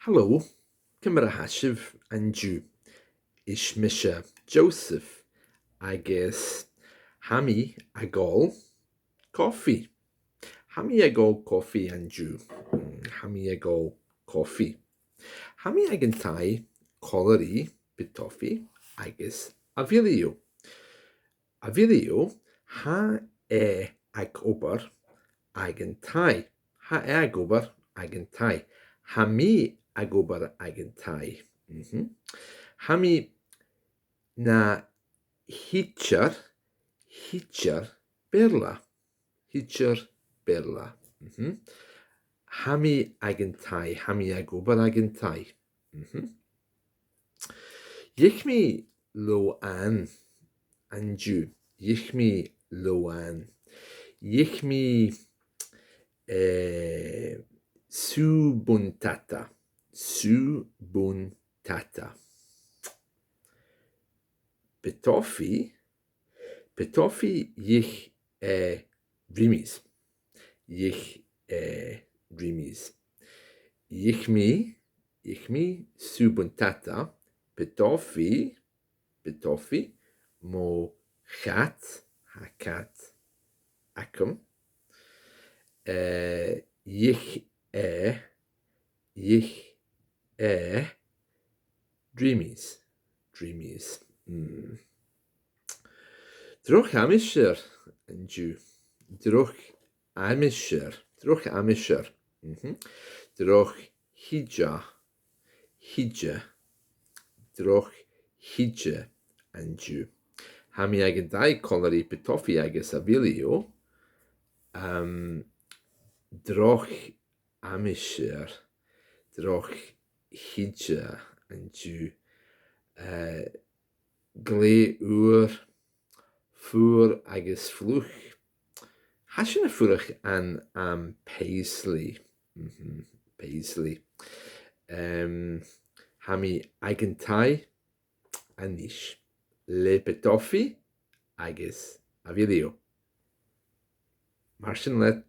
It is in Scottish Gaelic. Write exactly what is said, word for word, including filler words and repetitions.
Halò, ciamar a tha sibh an-diugh? Is mise Joseph agus tha mi ag òl cofaidh. Tha mi ag òl cofaidh an-diugh. Mm, tha mi ag òl cofaidh. Tha mi aig an taigh còmhla ri Petofi agus Avilio. Avilio, tha e ag obair aig an taigh. Tha e ag obair aig an taigh. Tha mi ag obair aig an taigh. Mhm. Tha mi na thidsear, thidsear Beurla. Thidsear Beurla. Mhm. Tha mi aig an taigh, tha mi ag obair aig an taigh. Mhm. Dh'ith mi leòmhann an-diugh. Dh'ith mi leòmhann. Dh'ith mi, eh, sùgh buntàta. Sùgh buntàta. Petofi, Petofi dh'ith e Rimis. Dh'ith e Rimis. Dh'ith mi, dh'ith mi sùgh buntàta, Petofi, Petofi, mo chat, tha cat agam. Eh, dh'ith e, dh'ith e Rimis. Rimis. Mm. Droch aimsir an-diugh. Droch aimsir. Droch aimsir. Mhm. Droch thìde. Thìde. Droch thìde an-diugh. Tha mi aig an taigh còmhla ri Petofi agus Avilio. Um, droch aimsir. Droch thìde an-diugh. Eh, glè fhuar, fuar agus fliuch. Tha sinn a' fuireach ann am Paisley. Mhm, Paisley. Em, tha mi aig an taigh a-nis le Petofi agus Avilio. Mar sin leat.